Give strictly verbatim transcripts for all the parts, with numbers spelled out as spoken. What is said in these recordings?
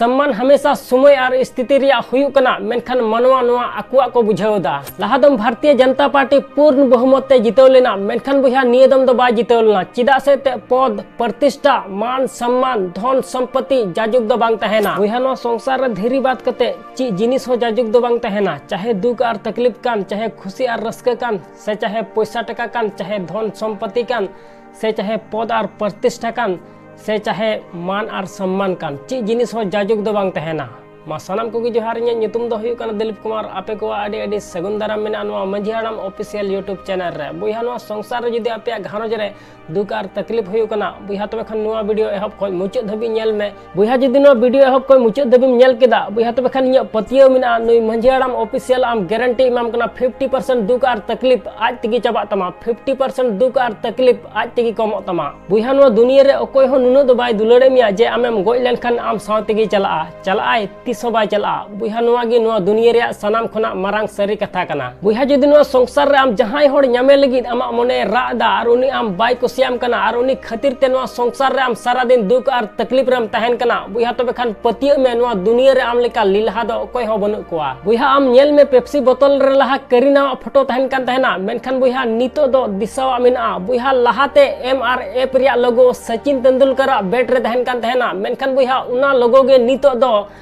ᱥᱚᱢᱢᱟᱱ ᱦᱟᱢᱮᱥᱟ ᱥᱚᱢᱚᱭ ᱟᱨ ᱥᱛᱷᱤᱛᱤ ᱨᱮᱭᱟᱜ ᱦᱩᱭᱩᱜ ᱠᱟᱱᱟ, ᱢᱮᱱᱠᱷᱟᱱ ᱢᱟᱱᱣᱟ ᱱᱚᱣᱟ ᱟᱠᱚᱣᱟᱜ ᱠᱚ ᱵᱩᱡᱷᱟᱹᱣ ᱮᱫᱟ᱾ ᱞᱟᱦᱟ ᱫᱚ ᱵᱷᱟᱨᱛᱤᱭᱚ ᱡᱚᱱᱚᱛᱟ ᱯᱟᱨᱴᱤ ᱯᱩᱨᱱ ᱵᱚᱦᱩᱢᱚᱛ ᱛᱮ ᱡᱤᱛᱟᱹᱣ ᱞᱮᱱᱟ, ᱢᱮᱱᱠᱷᱟᱱ ᱵᱚᱭᱦᱟ ᱱᱤᱭᱟᱹ ᱫᱚᱢ ᱫᱚ ᱵᱟᱭ ᱡᱤᱛᱟᱹᱣ ᱞᱮᱱᱟ᱾ ᱪᱮᱫᱟᱜ ᱥᱮ ᱮᱱᱛᱮᱫ ᱯᱚᱫ, ᱯᱨᱚᱛᱤᱥᱴᱷᱟ, ᱢᱟᱱ, ᱥᱚᱢᱢᱟᱱ, ᱫᱷᱚᱱ, ᱥᱚᱢᱯᱚᱛᱤ ᱡᱟᱡᱩᱜᱽ ᱫᱚ ᱵᱟᱝ ᱛᱟᱦᱮᱱᱟ᱾ ᱵᱚᱭᱦᱟ ᱱᱚᱣᱟ ᱥᱚᱝᱥᱟᱨ ᱨᱮ ᱫᱷᱤᱨᱤ ᱵᱟᱫ ᱠᱟᱛᱮ ᱪᱮᱫ ᱡᱤᱱᱤᱥ ᱦᱚᱸ ᱡᱟᱡᱩᱜᱽ ᱫᱚ ᱵᱟᱝ ᱛᱟᱦᱮᱱᱟ᱾ ᱪᱟᱦᱮ ᱫᱩᱠ ᱟᱨ ᱛᱟᱠᱞᱤᱯ ᱠᱟᱱ, ᱪᱟᱦᱮ ᱠᱷᱩᱥᱤ ᱟᱨ ᱨᱟᱹᱥᱠᱟᱹ ᱠᱟᱱ, ᱥᱮ ᱪᱟᱦᱮ ᱯᱚᱭᱥᱟ ᱴᱟᱠᱟ ᱠᱟᱱ, ᱪᱟᱦᱮ ᱫᱷᱚᱱ ᱥᱚᱢᱯᱚᱛᱤ ᱠᱟᱱ, ᱥᱮ ᱪᱟᱦᱮ ᱯᱚᱫ ᱟᱨ ᱯᱨᱚᱛᱤᱥᱴᱷᱟ ᱠᱟᱱ, ᱥᱮ ᱪᱟᱦᱮ ᱢᱟᱱ ᱟᱨ ᱥᱚᱢᱢᱟᱱ ᱠᱟᱱ, ᱪᱮᱫ ᱡᱤᱱᱤᱥ ᱦᱚᱸ ᱡᱟᱡᱩᱜᱽ ᱫᱚ ᱵᱟᱝ ᱛᱟᱦᱮᱱᱟ᱾ ᱢᱟ ᱥᱟᱱᱟᱢ ᱠᱚᱜᱮ ᱡᱚᱦᱟᱨ, ᱤᱧᱟᱹᱜ ᱧᱩᱛᱩᱢ ᱫᱚ ᱦᱩᱭᱩᱜ ᱠᱟᱱᱟ ᱫᱤᱞᱤᱯ ᱠᱩᱢᱟᱨ᱾ ᱟᱯᱮ ᱠᱚᱣᱟᱜ ᱟᱹᱰᱤ ᱟᱹᱰᱤ ᱥᱟᱹᱜᱩᱱ ᱫᱟᱨᱟᱢ ᱢᱮᱱᱟᱜᱼᱟ ᱱᱚᱣᱟ ᱢᱟᱹᱡᱷᱤ ᱦᱟᱲᱟᱢ ᱚᱯᱷᱤᱥᱤᱭᱟᱞ YouTube ᱪᱮᱱᱮᱞ ᱨᱮ᱾ ᱵᱚᱭᱦᱟ ᱱᱚᱣᱟ ᱥᱚᱝᱥᱟᱨ ᱨᱮ ᱡᱩᱫᱤ ᱟᱯᱮᱭᱟᱜ ᱜᱷᱟᱨᱚᱸᱡᱽ ᱨᱮ ᱫᱩᱠ ᱟᱨ ᱛᱟᱠᱞᱤᱯ ᱦᱩᱭᱩᱜ ᱠᱟᱱᱟ, ᱵᱚᱭᱦᱟ ᱛᱚᱵᱮ ᱠᱷᱟᱱ ᱱᱚᱣᱟ ᱵᱷᱤᱰᱤᱭᱳ ᱮᱦᱚᱵ ᱠᱷᱚᱱ ᱢᱩᱪᱟᱹᱫ ᱫᱷᱟᱹᱵᱤᱡ ᱧᱮᱞ ᱢᱮ᱾ ᱵᱚᱭᱦᱟ ᱡᱩᱫᱤ ᱱᱚᱣᱟ ᱵᱷᱤᱰᱤᱭᱳ ᱮᱦᱚᱵ ᱠᱷᱚᱱ ᱢᱩᱪᱟᱹᱫ ᱫᱷᱟᱹᱵᱤᱡ ᱧᱮᱞ ᱠᱮᱫᱟ, ᱵᱚᱭᱦᱟ ᱛᱚᱵᱮ ᱠᱷᱟᱱ ᱤᱧᱟᱹᱜ ᱯᱟᱹᱛᱭᱟᱹᱣ ᱢᱮᱱᱟᱜᱼᱟ ᱱᱩᱭ ᱢᱟᱹᱡᱷᱤ ᱦᱟᱲᱟᱢ ᱚᱯᱷᱤᱥᱤᱭᱟᱞ ᱟᱢ ᱜᱟᱨᱮᱱᱴᱤ ᱮᱢᱟᱢ ᱠᱟᱱᱟ, ᱯᱷᱤᱯᱴᱤ ᱯᱟᱨᱥᱮᱱᱴ ᱫᱩᱠ ᱟᱨ ᱛᱟᱠᱞᱤᱯ ᱟᱡ ᱛᱮᱜᱮ ᱪᱟᱵᱟᱜ ᱛᱟᱢᱟ, ᱯᱷᱤᱯᱴᱤ ᱯᱟᱨᱥᱮᱱᱴ ᱫᱩᱠ ᱟᱨ ᱛᱟᱠᱞᱤᱯ ᱟᱡ ᱛᱮᱜᱮ ᱠᱚᱢᱚᱜ ᱛᱟᱢᱟ᱾ ᱵᱚᱭᱦᱟ ᱱᱚᱣᱟ ᱫᱩᱱᱤᱭᱟᱹ ᱨᱮ ᱚᱠᱚᱭ ᱦᱚᱸ ᱱᱩᱱᱟᱹᱜ ᱫᱚ ᱵᱟᱭ ᱫᱩᱞᱟᱹᱲᱮᱫ ᱢᱮᱭᱟ ᱡᱮ ᱟᱢᱮᱢ ᱜᱚᱡ ᱞᱮᱱᱠᱷᱟᱱ ᱟᱢ ᱥᱟᱶ ᱛᱮᱜᱮ ᱪᱟᱞᱟᱜᱼᱟ, ᱪᱟᱞᱟᱜᱼᱟᱭ, ᱛᱤᱥ ᱦᱚᱸ ᱵᱟᱭ ᱪᱟᱞᱟᱜᱼᱟ᱾ ᱵᱚᱭᱦᱟ ᱱᱚᱣᱟ ᱜᱮ ᱱᱚᱣᱟ ᱫᱩᱱᱤᱭᱟᱹ ᱨᱮᱭᱟᱜ ᱥᱟᱱᱟᱢ ᱠᱷᱚᱱᱟᱜ ᱢᱟᱨᱟᱝ ᱥᱟᱹᱨᱤ ᱠᱟᱛᱷᱟ ᱠᱟᱱᱟ᱾ ᱵᱚᱭᱦᱟ ᱡᱩᱫᱤ ᱱᱚᱣᱟ ᱥᱚᱝᱥᱟᱨ ᱨᱮ ᱟᱢ ᱡᱟᱦᱟᱸᱭ ᱦᱚᱲ ᱧᱟᱢᱮ ᱞᱟᱹᱜᱤᱫ ᱟᱢᱟᱜ ᱢᱚᱱᱮ ᱨᱟᱜ ᱮᱫᱟ ᱟᱨ ᱩᱱᱤ ᱟᱢ ᱵᱟᱭ ᱠᱩᱥᱤᱭᱟᱢ ᱠᱟᱱᱟ ᱟᱨ ᱩᱱᱤ ᱠᱷᱟᱹᱛᱤᱨ ᱛᱮ ᱱᱚᱣᱟ ᱥᱚᱝᱥᱟᱨ ᱨᱮ ᱟᱢ ᱥᱟᱨᱟ ᱫᱤᱱ ᱫᱩᱠ ᱟᱨ ᱛᱟᱠᱞᱤᱯ ᱨᱮᱢ ᱛᱟᱦᱮᱱ ᱠᱟᱱᱟ, ᱵᱚᱭᱦᱟ ᱛᱚᱵᱮ ᱠᱷᱟᱱ ᱯᱟᱹᱛᱭᱟᱹᱜ ᱢᱮ ᱱᱚᱣᱟ ᱫᱩᱱᱤᱭᱟᱹ ᱨᱮ ᱟᱢ ᱞᱮᱠᱟ ᱞᱤᱞᱦᱟ ᱫᱚ ᱚᱠᱚᱭ ᱦᱚᱸ ᱵᱟᱹᱱᱩᱜ ᱠᱚᱣᱟ᱾ ᱵᱚᱭᱦᱟ ᱟᱢ ᱧᱮᱞ ᱢᱮ ᱯᱮᱯᱥᱤ ᱵᱚᱛᱚᱞ ᱨᱮ ᱞᱟᱦᱟ ᱠᱟᱨᱤᱱᱟᱣᱟᱜ ᱯᱷᱳᱴᱳ ᱛᱟᱦᱮᱱ ᱠᱟᱱ ᱛᱟᱦᱮᱱᱟ, ᱢᱮᱱᱠᱷᱟᱱ ᱵᱚᱭᱦᱟ ᱱᱤᱛᱚᱜ ᱫᱚ ᱫᱤᱥᱟᱣᱟᱜ ᱢᱮᱱᱟᱜᱼᱟ᱾ ᱵᱚᱭᱦᱟ ᱞᱟᱦᱟᱛᱮ ᱮᱢ ᱟᱨ ᱮᱯᱷ ᱨᱮᱭᱟᱜ ᱞᱳᱜᱳ ᱥᱚᱪᱤᱱ ᱛᱮᱱᱫᱩᱞᱠᱟᱨᱟᱜ ᱵᱮᱴ ᱨᱮ ᱛᱟᱦᱮᱱ ᱠᱟᱱ ᱛᱟᱦᱮᱱᱟ, ᱢᱮᱱᱠᱷᱟᱱ ᱵᱚᱭᱦᱟ ᱚᱱᱟ ᱞᱳᱜᱳ ᱜᱮ ᱱᱤᱛᱚᱜ ᱫᱚ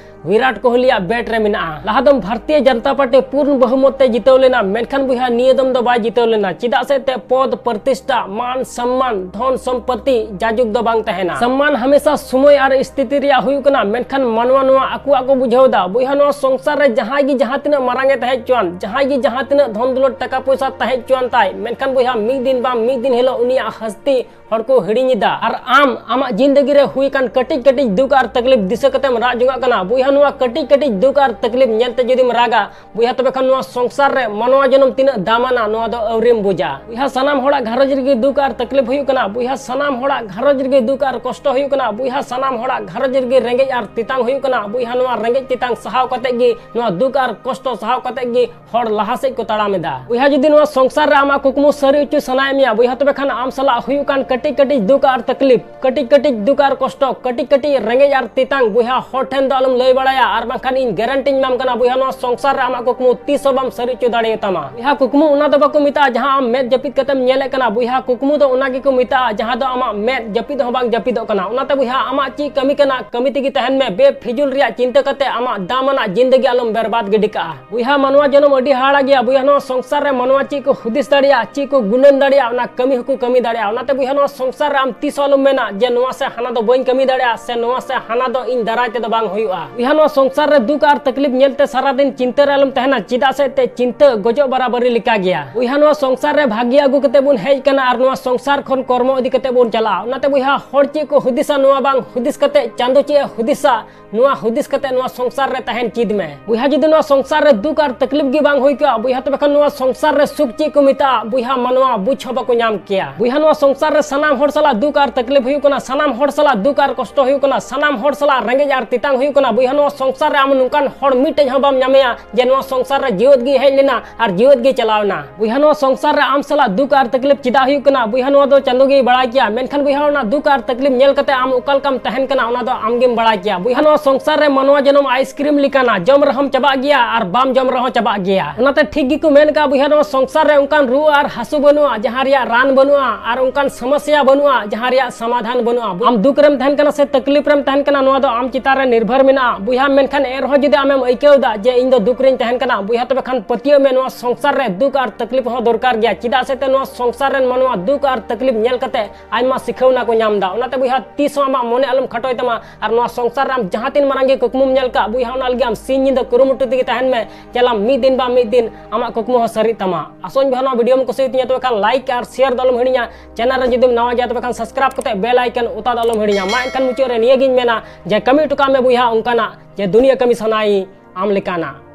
ᱵᱤᱨᱟᱴ ᱠᱳᱦᱞᱤᱭᱟᱜ ᱵᱮᱴ ᱨᱮ ᱢᱮᱱᱟᱜᱼᱟ᱾ ᱞᱟᱦᱟ ᱫᱚᱢ ᱵᱷᱟᱨᱛᱤᱭᱚ ᱡᱚᱱᱚᱛᱟ ᱯᱟᱨᱴᱤ ᱯᱩᱨᱱ ᱵᱚᱦᱩᱢᱚᱛ ᱛᱮ ᱡᱤᱛᱟᱹᱣ ᱞᱮᱱᱟ, ᱢᱮᱱᱠᱷᱟᱱ ᱵᱚᱭᱦᱟ ᱱᱤᱭᱟᱹ ᱫᱚᱢ ᱫᱚ ᱵᱟᱭ ᱡᱤᱛᱟᱹᱣ ᱞᱮᱱᱟ᱾ ᱪᱮᱫᱟᱜ ᱥᱮ ᱮᱱᱛᱮᱫ ᱯᱚᱫ, ᱯᱨᱚᱛᱤᱥᱴᱷᱟ, ᱢᱟᱱ, ᱥᱚᱢᱢᱟᱱ, ᱫᱷᱚᱱ ᱥᱚᱢᱯᱚᱛᱤ ᱡᱟᱡᱩᱜᱽ ᱫᱚ ᱵᱟᱝ ᱛᱟᱦᱮᱱᱟ᱾ ᱥᱚᱢᱢᱟᱱ ᱦᱟᱢᱮᱥᱟ ᱥᱚᱢᱚᱭ ᱟᱨ ᱥᱛᱷᱤᱛᱤ ᱨᱮᱭᱟᱜ ᱦᱩᱭᱩᱜ ᱠᱟᱱᱟ, ᱢᱮᱱᱠᱷᱟᱱ ᱢᱟᱱᱣᱟ ᱱᱚᱣᱟ ᱟᱠᱚᱣᱟᱜ ᱠᱚ ᱵᱩᱡᱷᱟᱹᱣ ᱮᱫᱟ᱾ ᱵᱚᱭᱦᱟ ᱱᱚᱣᱟ ᱥᱚᱝᱥᱟᱨ ᱨᱮ ᱡᱟᱦᱟᱸᱭ ᱜᱮ ᱡᱟᱦᱟᱸ ᱛᱤᱱᱟᱹᱜ ᱢᱟᱨᱟᱝ ᱮ ᱛᱟᱦᱮᱸ ᱦᱚᱪᱚᱣᱟᱱ, ᱡᱟᱦᱟᱸᱭ ᱜᱮ ᱡᱟᱦᱟᱸ ᱛᱤᱱᱟᱹᱜ ᱫᱷᱚᱱ ᱫᱩᱞᱟᱹᱲ ᱴᱟᱠᱟ ᱯᱚᱭᱥᱟ ᱛᱟᱦᱮᱸ ᱦᱚᱪᱚᱣᱟᱱ ᱛᱟᱭ, ᱢᱮᱱᱠᱷᱟᱱ ᱵᱚᱭᱦᱟ ᱢᱤᱫ ᱫᱤᱱ ᱵᱟᱝ ᱢᱤᱫ ᱫᱤᱱ ᱦᱤᱞᱳᱜ ᱩᱱᱤᱭᱟᱜ ᱦᱟᱥᱛᱤ ᱦᱚᱲ ᱠᱚ ᱦᱤᱲᱤᱧ ᱮᱫᱟ᱾ ᱟᱨ ᱟᱢ ᱟᱢᱟᱜ ᱡᱤᱱᱫᱮᱜᱤ ᱨᱮ ᱦᱩᱭ ᱟᱠᱟᱱ ᱠᱟᱹᱴᱤᱡ ᱠᱟᱹᱴᱤᱡ ᱫᱩᱠ ᱟᱨ ᱛᱟᱠᱞᱤᱯ ᱫᱤᱥᱟᱹ ᱠᱟᱛᱮᱢ ᱨᱟᱜ ᱡᱚᱝᱟᱜ ᱠᱟᱱᱟ᱾ ᱵᱚᱭᱦᱟ ᱱᱚᱣᱟ ᱠᱟᱹᱴᱤᱡ ᱠᱟᱹᱴᱤᱡ ᱫᱩᱠ ᱟᱨ ᱛᱟᱠᱞᱤᱯ ᱧᱮᱞᱛᱮ ᱡᱩᱫᱤᱢ ᱨᱟᱜᱟ, ᱵᱚᱭᱦᱟ, ᱛᱚᱵᱮ ᱠᱷᱟᱱ ᱱᱚᱣᱟ ᱥᱚᱝᱥᱟᱨ ᱨᱮ ᱢᱟᱱᱣᱟ ᱡᱚᱱᱚᱢ ᱛᱤᱱᱟᱹᱜ ᱫᱟᱢᱟᱱᱟ, ᱱᱚᱣᱟ ᱫᱚ ᱟᱹᱣᱨᱤᱢ ᱵᱩᱡᱟ᱾ ᱵᱚᱭᱦᱟ, ᱥᱟᱱᱟᱢ ᱦᱚᱲᱟᱜ ᱜᱷᱟᱨᱚᱸᱡᱽ ᱨᱮᱜᱮ ᱫᱩᱠ ᱟᱨ ᱛᱟᱠᱞᱤᱯ ᱦᱩᱭᱩᱜ ᱠᱟᱱᱟ᱾ ᱵᱚᱭᱦᱟ, ᱥᱟᱱᱟᱢ ᱦᱚᱲᱟᱜ ᱜᱷᱟᱨᱚᱸᱡᱽ ᱨᱮᱜᱮ ᱫᱩᱠ ᱟᱨ ᱠᱚᱥᱴᱚ ᱦᱩᱭᱩᱜ ᱠᱟᱱᱟ᱾ ᱵᱚᱭᱦᱟ, ᱥᱟᱱᱟᱢ ᱦᱚᱲᱟᱜ ᱜᱷᱟᱨᱚᱸᱡᱽ ᱨᱮᱜᱮ ᱨᱮᱸᱜᱮᱡ ᱟᱨ ᱛᱮᱛᱟᱝ ᱦᱩᱭᱩᱜ ᱠᱟᱱᱟ᱾ ᱵᱚᱭᱦᱟ, ᱱᱚᱣᱟ ᱨᱮᱸᱜᱮᱡ ᱛᱮᱛᱟᱝ ᱥᱟᱦᱟᱣ ᱠᱟᱛᱮ ᱜᱮ, ᱱᱚᱣᱟ ᱫᱩᱠ ᱟᱨ ᱠᱚᱥᱴᱚ ᱥᱟᱦᱟᱣ ᱠᱟᱛᱮ ᱜᱮ ᱦᱚᱲ ᱞᱟᱦᱟ ᱥᱮᱫ ᱠᱚ ᱛᱟᱲᱟᱢ ᱮᱫᱟ᱾ ᱵᱚᱭᱦᱟ, ᱡᱩᱫᱤ ᱱᱚᱣᱟ ᱥᱚᱝᱥᱟᱨ ᱨᱮ ᱟᱢᱟᱜ ᱠᱩᱠᱢᱩ ᱥᱟᱹᱨᱤ ᱦᱚᱪᱚ ᱥᱟᱱᱟᱭᱮᱫ ᱢᱮᱭᱟ, ᱵᱚᱭᱦᱟ, ᱛᱚᱵᱮ ᱠᱷᱟᱱ ᱟᱢ ᱥᱟᱞᱟᱜ ᱦᱩᱭᱩᱜ ᱠᱟᱱ ᱠᱟᱹᱴᱤᱡ ᱠᱟᱹᱴᱤᱡ ᱫᱩᱠ ᱟᱨ ᱛᱟᱠᱞᱤᱯ, ᱠᱟᱹᱴᱤᱡ ᱠᱟᱹᱴᱤᱡ ᱫᱩᱠ ᱟᱨ ᱠᱚᱥᱴᱚ, ᱠᱟᱹᱴᱤᱡ ᱠᱟᱹᱴᱤᱡ ᱨᱮᱸᱜᱮᱡ ᱟᱨ ᱛᱮᱛᱟᱝ, ᱵᱚᱭᱦᱟ, ᱦᱚᱲ ᱴᱷᱮᱱ ᱫᱚ ᱟᱞᱚᱢ ᱞᱟᱹᱭ ᱵᱟᱲᱟᱭᱟ, ᱟᱨ ᱵᱟᱝᱠᱷᱟᱱ ᱤᱧ ᱜᱟᱨᱮᱱᱴᱤᱧ ᱮᱢᱟᱢ ᱠᱟᱱᱟ, ᱵᱚᱭᱦᱟ, ᱱᱚᱣᱟ ᱥᱚᱝᱥᱟᱨ ᱨᱮ ᱟᱢᱟᱜ ᱠᱩᱠᱢᱩ ᱛᱤᱥ ᱦᱚᱸ ᱵᱟᱢ ᱥᱟᱹᱨᱤ ᱦᱚᱪᱚ ᱫᱟᱲᱮᱭᱟᱛᱟᱢᱟ᱾ ᱵᱚᱭᱦᱟ, ᱠᱩᱠᱢᱩ ᱚᱱᱟ ᱫᱚ ᱵᱟᱠᱚ ᱢᱮᱛᱟᱜᱼᱟ ᱡᱟᱦᱟᱸ ᱟᱢ ᱢᱮᱫ ᱡᱟᱹᱯᱤᱫ ᱠᱟᱛᱮᱢ ᱧᱮᱞᱮᱫ ᱠᱟᱱᱟ᱾ ᱵᱚᱭᱦᱟ, ᱠᱩᱠᱢᱩ ᱫᱚ ᱚᱱᱟ ᱜᱮᱠᱚ ᱢᱮᱛᱟᱜᱼᱟ ᱡᱟᱦᱟᱸ ᱫᱚ ᱟᱢᱟᱜ ᱢᱮᱫ ᱡᱟᱹᱯᱤᱫ ᱦᱚᱸ ᱵᱟᱝ ᱡᱟᱹᱯᱤᱫᱚᱜ ᱠᱟᱱᱟ᱾ ᱚᱱᱟᱛᱮ ᱵᱚᱭᱦᱟ, ᱟᱢᱟᱜ ᱪᱮᱫ ᱠᱟᱹᱢᱤ ᱠᱟᱱᱟ, ᱠᱟᱹᱢᱤ ᱛᱮᱜᱮ ᱛᱟᱦᱮᱱ ᱢᱮ, ᱵᱮᱯᱷᱤᱡᱩᱞ ᱨᱮᱭᱟᱜ ᱪᱤᱱᱛᱟᱹ ᱠᱟᱛᱮ ᱟᱢᱟᱜ ᱫᱟᱢᱟᱱᱟᱜ ᱡᱤᱱᱫᱮᱜᱤ ᱟᱞᱚᱢ ᱵᱮᱨᱵᱟᱫ ᱜᱤᱰᱤ ᱠᱟᱜᱼᱟ᱾ ᱵᱚᱭᱦᱟ, ᱢᱟᱱᱣᱟ ᱡᱚᱱᱚᱢ ᱟᱹᱰᱤ ᱦᱟᱦᱟᱲᱟ ᱜᱮᱭᱟ᱾ ᱵᱚᱭᱦᱟ, ᱱᱚᱣᱟ ᱥᱚᱝᱥᱟᱨ ᱨᱮ ᱢᱟᱱᱣᱟ ᱪᱮᱫ ᱠᱚ ᱦᱩᱫᱤᱥ ᱫᱟᱲᱮᱭᱟᱜᱼᱟ, ᱪᱮᱫ ᱠᱚ ᱜᱩᱱᱟᱹᱱ ᱫᱟᱲᱮᱭᱟᱜᱼᱟ, ᱚᱱᱟ ᱠᱟᱹᱢᱤ ᱦᱚᱸᱠᱚ ᱠᱟᱹᱢᱤ ᱫᱟᱲᱮᱭᱟᱜᱼᱟ᱾ ᱚᱱᱟᱛᱮ ᱵᱚᱭᱦᱟ, ᱱᱚᱣᱟ ᱥᱚᱝᱥᱟᱨ ᱨᱮ ᱟᱢ ᱛᱤᱥ ᱦᱚᱸ ᱟᱞᱚᱢ ᱢᱮᱱᱟ ᱡᱮ ᱱᱚᱣᱟ ᱥᱮ ᱦᱟᱱᱟ ᱫᱚ ᱵᱟᱹᱧ ᱠᱟᱹᱢᱤ ᱫᱟᱲᱮᱭᱟᱜᱼᱟ ᱥᱮ ᱱᱚᱣᱟ ᱥᱮ ᱦᱟᱱᱟ ᱫᱚ ᱤᱧ ᱫᱟᱨᱟᱭ ᱛᱮᱫᱚ ᱵᱟᱝ ᱦᱩᱭᱩᱜᱼᱟ᱾ ᱵᱚᱭᱦᱟ, ᱱᱚᱣᱟ ᱥᱚᱝᱥᱟᱨ ᱨᱮ ᱫᱩᱠ ᱟᱨ ᱛᱟᱠᱞᱤᱯ ᱧᱮᱞᱛᱮ ᱥᱟᱨᱟ ᱫᱤᱱ ᱪᱤᱱᱛᱟᱹ ᱨᱮ ᱟᱞᱚᱢ ᱛᱟᱦᱮᱱᱟ, ᱪᱮᱫᱟᱜ ᱥᱮ ᱮᱱᱛᱮᱫ ᱪᱤᱱᱛᱟᱹ ᱜᱚᱡᱚᱜ ᱵᱟᱨᱟᱵᱟᱹᱨᱤ ᱞᱮᱠᱟ ᱜᱮᱭᱟ᱾ ᱵᱚᱭᱦᱟ, ᱱᱚᱣᱟ ᱥᱚᱝᱥᱟᱨ ᱨᱮ ᱵᱷᱟᱹᱜᱤ ᱟᱹᱜᱩ ᱠᱟᱛᱮ ᱵᱚᱱ ᱦᱮᱡ ᱠᱟᱱᱟ ᱟᱨ ᱱᱚᱣᱟ ᱥᱚᱝᱥᱟᱨ ᱠᱷᱚᱱ ᱠᱚᱨᱢᱚ ᱤᱫᱤ ᱠᱟᱛᱮ ᱵᱚᱱ ᱪᱟᱞᱟᱜᱼᱟ᱾ ᱚᱱᱟᱛᱮ ᱵᱚᱭᱦᱟ, ᱦᱚᱲ ᱪᱮᱫ ᱠᱚ ᱦᱩᱫᱤᱥᱟ, ᱱᱚᱣᱟ ᱵᱟᱝ ᱦᱩᱫᱤᱥ ᱠᱟᱛᱮ ᱪᱟᱸᱫᱚ ᱪᱮᱫ ᱮ ᱦᱩᱫᱤᱥᱟ, ᱱᱚᱣᱟ ᱦᱩᱫᱤᱥ ᱠᱟᱛᱮ ᱱᱚᱣᱟ ᱥᱚᱝᱥᱟᱨ ᱨᱮ ᱛᱟᱦᱮᱱ ᱪᱮᱫ ᱢᱮ᱾ ᱵᱚᱭᱦᱟ, ᱡᱩᱫᱤ ᱱᱚᱣᱟ ᱥᱚᱝᱥᱟᱨ ᱨᱮ ᱫᱩᱠ ᱟᱨ ᱛᱟᱠᱞᱤᱯ ᱜᱮ ᱵᱟᱝ ᱦᱩᱭ ᱠᱚᱜᱼᱟ, ᱵᱚᱭᱦᱟ, ᱛᱚᱵᱮ ᱠᱷᱟᱱ ᱱᱚᱣᱟ ᱥᱚᱝᱥᱟᱨ ᱨᱮ ᱥᱩᱠ ᱪᱮᱫ ᱠᱚ ᱢᱮᱛᱟᱜᱼᱟ, ᱵᱚᱭᱦᱟ, ᱢᱟᱱᱣᱟ ᱵᱩᱡᱽ ᱦᱚᱸ ᱵᱟᱠᱚ ᱧᱟᱢ ᱠᱮᱭᱟ᱾ ᱵᱚᱭᱦᱟ, ᱱᱚᱣᱟ ᱥᱚᱝᱥᱟᱨ ᱨᱮ ᱥᱟᱱᱟᱢ ᱦᱚᱲ ᱥᱟᱞᱟᱜ ᱫᱩᱠ ᱟᱨ ᱛᱟᱠᱞᱤᱯ ᱦᱩᱭᱩᱜ ᱠᱟᱱᱟ, ᱥᱟᱱᱟᱢ ᱦᱚᱲ ᱥᱟᱞᱟᱜ ᱫᱩᱠ ᱟᱨ ᱠᱚᱥᱴᱚ ᱦᱩᱭᱩᱜ ᱠᱟᱱᱟ, ᱥᱟᱱᱟᱢ ᱦᱚᱲ ᱥᱟᱞᱟᱜ ᱨᱮᱸᱜᱮᱡ ᱟᱨ ᱛᱮᱛᱟᱝ ᱦᱩᱭᱩᱜ ᱠᱟᱱᱟ᱾ ᱵᱚᱭᱦᱟ, ᱱᱚᱣᱟ ᱥᱚᱝᱥᱟᱨ ᱨᱮ ᱟᱢ ᱱᱚᱝᱠᱟᱱ ᱦᱚᱲ ᱢᱤᱫᱴᱮᱡ ᱦᱚᱸ ᱵᱟᱢ ᱧᱟᱢᱮᱭᱟ ᱡᱮ ᱱᱚᱣᱟ ᱥᱚᱝᱥᱟᱨ ᱨᱮ ᱡᱤᱣᱮᱫ ᱜᱮ ᱦᱮᱡ ᱞᱮᱱᱟ ᱟᱨ ᱡᱤᱣᱮᱫ ᱜᱮ ᱪᱟᱞᱟᱣ ᱮᱱᱟ᱾ ᱵᱚᱭᱦᱟ, ᱱᱚᱣᱟ ᱥᱚᱝᱥᱟᱨ ᱨᱮ ᱟᱢ ᱥᱟᱞᱟᱜ ᱫᱩᱠ ᱟᱨ ᱛᱟᱠᱞᱤᱯ ᱪᱮᱫᱟᱜ ᱦᱩᱭᱩᱜ ᱠᱟᱱᱟ, ᱵᱚᱭᱦᱟ, ᱱᱚᱣᱟ ᱫᱚ ᱪᱟᱸᱫᱚ ᱜᱮᱭ ᱵᱟᱲᱟᱭ ᱠᱮᱭᱟ᱾ ᱢᱮᱱᱠᱷᱟᱱ ᱵᱚᱭᱦᱟ, ᱚᱱᱟ ᱫᱩᱠ ᱟᱨ ᱛᱟᱠᱞᱤᱯ ᱧᱮᱞ ᱠᱟᱛᱮ ᱟᱢ ᱚᱠᱟ ᱞᱮᱠᱟᱢ ᱛᱟᱦᱮᱱ ᱠᱟᱱᱟ, ᱚᱱᱟ ᱫᱚ ᱟᱢ ᱜᱮᱢ ᱵᱟᱲᱟᱭ ᱠᱮᱭᱟ᱾ ᱵᱚᱭᱦᱟ, ᱱᱚᱣᱟ ᱥᱚᱝᱥᱟᱨ ᱨᱮ ᱢᱟᱱᱣᱟ ᱡᱚᱱᱚᱢ ᱟᱭᱤᱥᱠᱨᱤᱢ ᱞᱮᱠᱟᱱᱟ, ᱡᱚᱢ ᱨᱮᱦᱚᱸᱢ ᱪᱟᱵᱟᱜ ᱜᱮᱭᱟ ᱟᱨ ᱵᱟᱢ ᱡᱚᱢ ᱨᱮᱦᱚᱸ ᱪᱟᱵᱟᱜ ᱜᱮᱭᱟ᱾ ᱚᱱᱟᱛᱮ ᱴᱷᱤᱠ ᱜᱮᱠᱚ ᱢᱮᱱ ᱠᱟᱜᱼᱟ, ᱵᱚᱭᱦᱟ, ᱱᱚᱣᱟ ᱥᱚᱝᱥᱟᱨ ᱨᱮ ᱚᱱᱠᱟᱱ ᱨᱩᱣᱟᱹ ᱟᱨ ᱦᱟᱹᱥᱩ ᱵᱟᱹᱱᱩᱜᱼᱟ ᱡᱟᱦᱟᱸ ᱨᱮᱭᱟᱜ ᱨᱟᱱ ᱵᱟᱹᱱᱩᱜᱼᱟ, ᱟᱨ ᱚᱱᱠᱟᱱ ᱥᱚᱢᱚᱥᱭᱟ ᱵᱟᱹᱱᱩᱜᱼᱟ ᱡᱟᱦᱟᱸ ᱨᱮᱭᱟᱜ ᱥᱚᱢᱟᱫᱷᱟᱱ ᱵᱟᱹᱱᱩᱜᱼᱟ᱾ ᱟᱢ ᱫᱩᱠ ᱨᱮᱢ ᱛᱟᱦᱮᱱ ᱠᱟᱱᱟ ᱥᱮ ᱛᱟᱠᱞᱤᱯ ᱨᱮᱢ ᱛᱟᱦᱮᱱ ᱠᱟᱱᱟ, ᱱᱚᱣᱟ ᱫᱚ ᱟᱢ ᱪᱮᱛᱟᱱ ᱨᱮ ᱱᱤᱨᱵᱷᱚᱨ ᱢᱮᱱᱟᱜᱼᱟ᱾ ᱵᱚᱭᱦᱟ, ᱢᱮᱱᱠᱷᱟᱱ ᱮᱱᱨᱮᱦᱚᱸ ᱡᱩᱫᱤ ᱟᱢᱮᱢ ᱟᱹᱭᱠᱟᱹᱣ ᱮᱫᱟ ᱡᱮ ᱤᱧ ᱫᱚ ᱫᱩᱠ ᱨᱮᱧ ᱛᱟᱦᱮᱱ ᱠᱟᱱᱟ, ᱵᱚᱭᱦᱟ, ᱛᱚᱵᱮ ᱠᱷᱟᱱ ᱯᱟᱹᱛᱭᱟᱹᱣ ᱢᱮ, ᱱᱚᱣᱟ ᱥᱚᱝᱥᱟᱨ ᱨᱮ ᱫᱩᱠ ᱟᱨ ᱛᱟᱠᱞᱤᱯ ᱦᱚᱸ ᱫᱚᱨᱠᱟᱨ ᱜᱮᱭᱟ᱾ ᱪᱮᱫᱟᱜ ᱥᱮ ᱛᱮ ᱱᱚᱣᱟ ᱥᱚᱝᱥᱟᱨ ᱨᱮᱱ ᱢᱟᱱᱣᱟ ᱫᱩᱠ ᱟᱨ ᱛᱟᱠᱞᱤᱯ ᱧᱮᱞ ᱠᱟᱛᱮ ᱟᱭᱢᱟ ᱥᱤᱠᱷᱟᱹᱣᱱᱟ ᱠᱚ ᱧᱟᱢ ᱮᱫᱟ᱾ ᱚᱱᱟᱛᱮ ᱵᱚᱭᱦᱟ, ᱛᱤᱥ ᱦᱚᱸ ᱟᱢᱟᱜ ᱢᱚᱱᱮ ᱟᱞᱚᱢ ᱠᱷᱟᱴᱚᱭ ᱛᱟᱢᱟ, ᱟᱨ ᱱᱚᱣᱟ ᱥᱚᱝᱥᱟᱨ ᱨᱮ ᱟᱢ ᱡᱟᱦᱟᱸ ᱛᱤᱱ ᱢᱟᱨᱟᱝ ᱜᱮ ᱠᱩᱠᱢᱩᱢ ᱧᱮᱞ ᱠᱟᱜ, ᱵᱚᱭᱦᱟ, ᱚᱱᱟ ᱞᱟᱹᱜᱤᱫ ᱟᱢ ᱥᱤᱧ ᱧᱤᱫᱟᱹ ᱠᱩᱨᱩᱢᱩᱴᱩ ᱛᱮᱜᱮ ᱛᱟᱦᱮᱱ ᱢᱮ᱾ ᱧᱮᱞᱟᱢ, ᱢᱤᱫ ᱫᱤᱱ ᱵᱟᱝ ᱢᱤᱫ ᱫᱤᱱ ᱟᱢᱟᱜ ᱠᱩᱠᱢᱩ ᱦᱚᱸ ᱥᱟᱹᱨᱤᱜ ᱛᱟᱢᱟ᱾ ᱟᱥᱚᱧ ᱵᱚᱭᱦᱟ, ᱱᱚᱣᱟ ᱵᱷᱤᱰᱤᱭᱳᱢ ᱠᱩᱥᱤᱭᱟᱛᱤᱧᱟ, ᱛᱚᱵᱮ ᱠᱷᱟᱱ ᱞᱟᱭᱤᱠ ᱟᱨ ᱥᱮᱭᱟᱨ ᱫᱚ ᱟᱞᱚᱢ ᱦᱤᱲᱤᱧᱟ᱾ ᱪᱮᱱᱮᱞ ᱨᱮ ᱡᱩᱫᱤᱢ ᱱᱟᱣᱟ ᱜᱮᱭᱟ, ᱛᱚᱵᱮ ᱠᱷᱟᱱ ᱥᱟᱵᱥᱠᱨᱟᱭᱤᱵ ᱠᱟᱛᱮ ᱵᱮᱞ ᱟᱭᱠᱚᱱ ᱚᱛᱟ ᱫᱚ ᱟᱞᱚᱢ ᱦᱤᱲᱤᱧᱟ᱾ ᱢᱟ ᱮᱱᱠᱷᱟᱱ ᱢᱩᱪᱟᱹᱫ ᱨᱮ ᱱᱤᱭᱟᱹ ᱜᱤᱧ ᱢᱮᱱᱟ ᱡᱮ ᱠᱟᱹᱢᱤ ᱦᱚᱴᱚ ᱠᱟᱜ ᱢᱮ ᱵᱚᱭᱦᱟ ᱚᱱᱠᱟᱱᱟᱜ ᱡᱮ ᱫᱩᱱᱤᱭᱟᱹ ᱠᱟᱹᱢᱤ ᱥᱟᱱᱟᱭᱤᱧ ᱟᱢ ᱞᱮᱠᱟᱱᱟᱜ᱾